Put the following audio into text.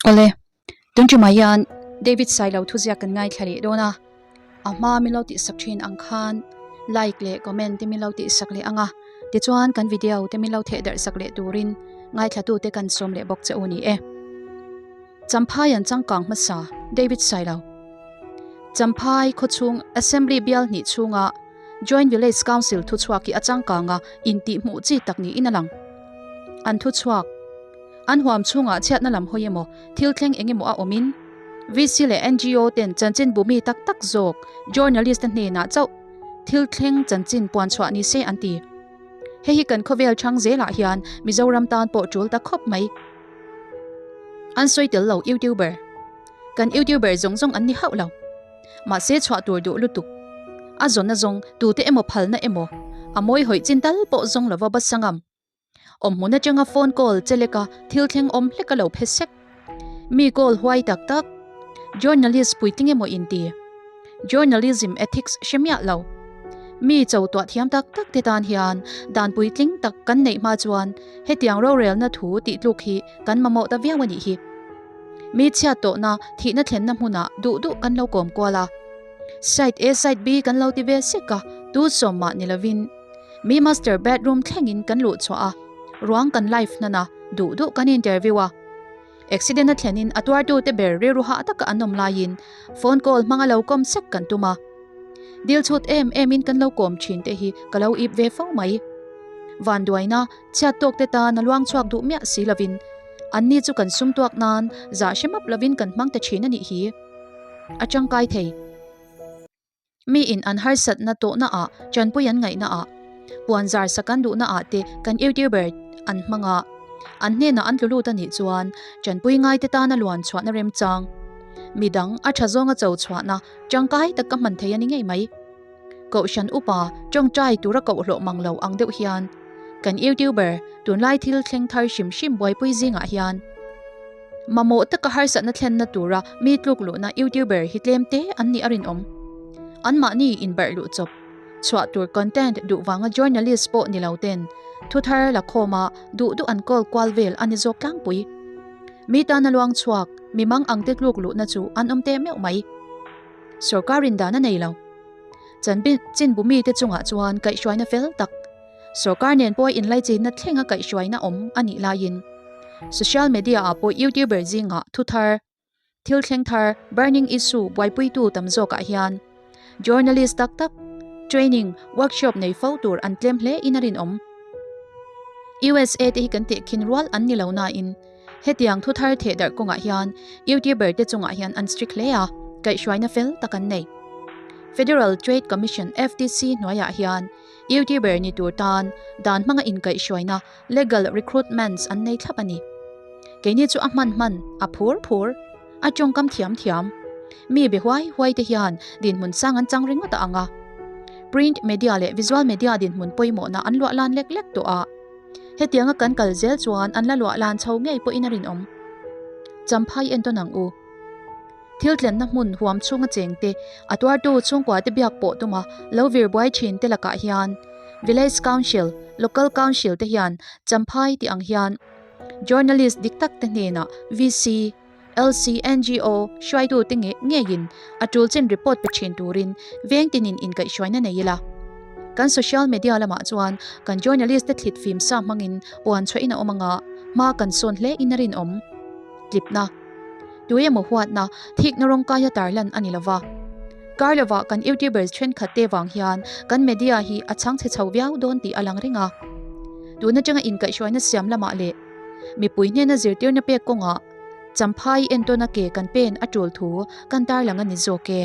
Awle, tun ṭumah hian David Sailo thuziak kan ngaithla leh dawn a, a hma min lo tihsak ṭhin ang khan like leh comment te min lo tihsak leh ang a, tichuan kan video te min lo theh darh sak leh turin ngaithlatute kan sawm leh bawk che u ni e. Champhai an changkang hmasa David Sailo Champhai khawchhung Assembly bial hnih chhunga Joint Village Council thuchhuak hi a changkang a intihhmuh chi tak niin a lang. An thuchhuak An huam chhungah chhiatna lam hawi emaw, thil thleng eng emaw a awmin VC leh NGO ten chanchin bu mi tak tak zawk journalist te hnenah chauh thil thleng chanchin puan chhuah ni se an ti. Hei hi kan khawvel chhang zelah hian Mizoram tan pawh tul ta khawp mai. An sawi tel lo YouTuber. Kan YouTuber zawng zawng an ni hauh lo. Mahse chhuah tur duh lutuk. A zawn a zawng tute emaw phalna emaw a mawi hawih chin tal pawh zawng lova basangam. Awmhmun atanga phone call che leka thil thleng awm hlek a lo phe sek. Mi call huai tak tak. Journalist puitling emaw inti. Journalism ethics hre miah lo. Mi cho tuah thiam tak tak te tan hian dan puitling tak kan neih hma chuan hetiang rorelna thu tih tluk hi kan mamawh ta viau a nih hi. Mi chhiat tawhna thihna thlenna hmunah duh duh kan lo kawm kual a. Side A side B kan lo ti ve sek a, tu sawm mah ni lovin. Mi master bedroom thlengin kan luh chhuah a, ruang kan live hnan a, duh duh kan interview a. Accident a thlenin a tuartute ber rilru hah taka an awm laiin phone call hmanga lo kawm sek kan tum a. Dil chhut em emin kan lo kawm thin te hi ka lo ip ve fo mai. Vanduaina, chhiat tawk te tan a luang chhuak duh miah si lovin anni chu kan sum tuak nan zah hre map lovin kan hmang ta thin a nih hi. A tangkai thei. Mi in an harsatna tawhna ah, tanpui an ngaihna ah, puan zar sak an duhna ah te kan youtuber an hmang a, an hnenah an tlu lut a nih chuan tanpui ngaite tana luan chhuahna remchang, midang a tha zawnga cho chhuahna tangkai tak ka hman thei a ni ngei mai. Kohhran upa tawngtai tura koh hlawh mang lo ang deuh hian kan youtuber tunlai thil thleng thar hrim hrim buaipui zingah hian Mamawh taka harsatna thlenna tura mi tluk luhna YouTuber hi tlem te an nih a rinawm. Anmahni inbarh luh chawp, chhuah tur content duh vanga journalist pawh ni lo ten thu thar la khawma duh duh an kawl kual vel a ni zawk tlangpui. Mi tana luang chhuak, mi mang ang te tluk luhna chu an awm teh meuh mai. Sorkarin dan a nei lo. Chanbin chinbu mite chungah chuan kaihhruaina fel tak. Sorkar nen pawh inlaichinna thlenga kaihhruaina awm a nih laiin social media ah pawh youtuber zingah thu thar, thil thleng thar, burning issue buaipuitu tam zawkah hian journalist tak tak training, workshop nei fo tur an tlem hle in a rinawm. USA te hi kan tehkhin rual an ni lo nain hetiang thu thar theh darh kawngah hian youtuber te chungah hian an strict hle a, kaihhruaina fel tak an nei. Federal Trade Commission, FTC, hnuaiah hian Youtuber ni tur tan dan hmanga inkaihhruaina, legal recruitments, an nei thlap a ni. Keini chu a hman hman, a phur phur, a tawngkam thiam thiam. Mi be huai huai te hian dinhmun sang an chang ringawt a ang a. Print media leh visual media dinhmun pawimawhna an luah lan lek lek tawh a. Hetianga kan kal zel chuan an la luah lan chho ngei pawhin a rinawm. Champhai entawn ang u. Thil tlenna hmun huam chhunga chengte, a tuartu chhungkuate biak pawh tuma lo vir buai thin te lakah hian Village Council, Local Council te hian Champhai tih ang hian Journalist dik tak te hnenah VC, LC, NGO hruaitu te nge ngeiin a tul chin report pe thin turin veng tinin inkaihhruaina nei ila. Kan social media lamah chuan kan journalist te thlit fim sa hmangin puan chhuahin a awm anga hma kan sawn hle in a rinawm. Tlipna. Tu emaw huatna, thikna rawngkaia tarlan a ni lova. Kar lovah kan youtubers thenkhat te vang hian kan media hi a chhang chhe chho viau dawn tih a lang reng a. Tun atanga inkaihhruaina siam lamah leh mipui hnena zirtirna pek kawngah Champhai entawna ke kan pen a tul thu kan tarlang a ni zawk e.